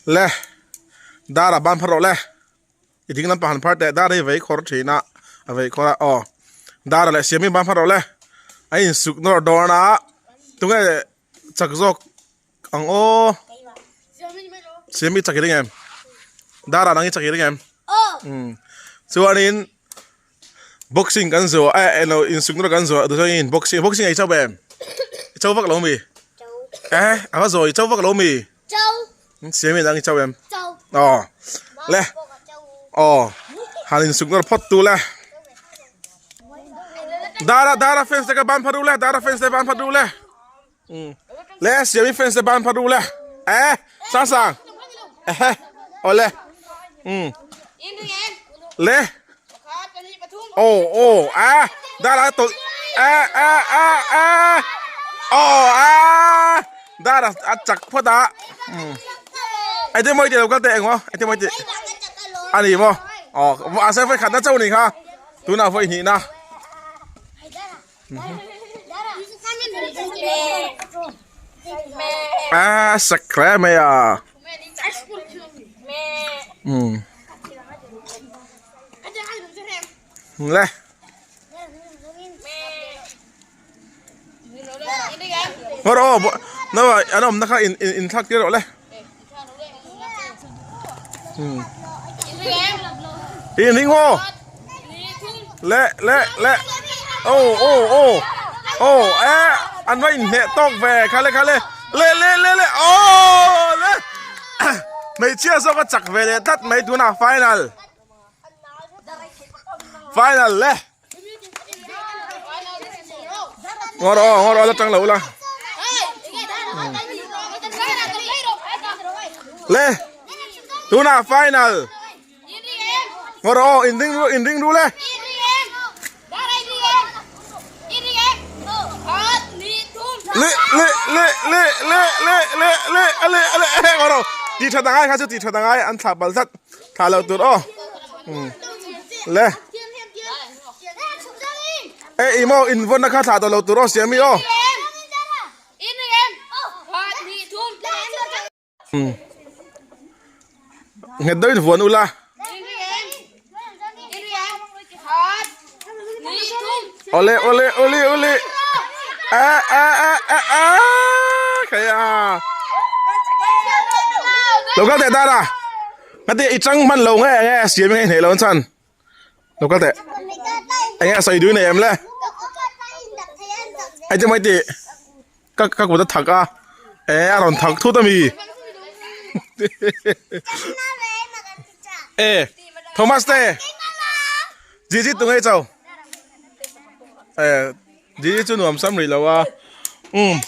Le dar ah ban phar rawh le i ding lampang han phar teh dar hi vei khawr thin a a vei khawr a aw dar ah leh siam in ban phar rawh le a insuk nawr dawn a tunge chak zawk ang aw siam i chak i ring em dar ah nang i chak i ring em umm chuanin boxing kan zawh a eh eng lo insuk nawr kan zawh chuanin boxing boxing ei chauh em i chauh vak lo mi eh a va zawi chauh vak lo mi. Siam in ang i chauh em? Aw le aw han in suk nawr phawt tu le Dara Dara fans te ka ban phat u le Dara fans te ban phat u le le Siam in fans te ban phat u le eh sang sang eh aw le le aw aw a Dara tawlh a a a a aw a Dar a chak phawt a eng te mawi tih lo kal teh engmaw eng te mawi tih a ni maw aw a sen vawi khatna chauh a ni kha tunah vawi hnihna a sak hle mai a umm le. Ngawr aw nawa an awmna kha in in thlak tir rawh le in ring aw le le le aw aw aw aw e an va inhneh tawk ve kha le kha le le le le le aw le hmeichhia zawk a chak ve leh tlat mai tunah final final le. Ngawr aw ngawr aw la tang lo la. Le tunah final. Ngawr aw in ring in ring ru le. Le le le le le le le le le le le ngawr aw ti tha dangai kha chu ti tha dangai an thla bal tlat. Thla lo tur aw. Le. E i maw in vawn na kha thla tawh lo tur aw siam i aw. Nghet deuh in vuan ula. Ole ole ole ole. A a a a a. Kaya. Lo kal teh dara. Ngati i chang hman lo nge nge siam nge hneh lo an chan. Lo kal teh. Enge a sawi dui nei em le. Ai te mai ti. Ka ka kut a thak a. E a rawn thak thut ami. E Thomas te. Gigi tu ngei chau. E Gigi chu nuam sam rih lo a. Um.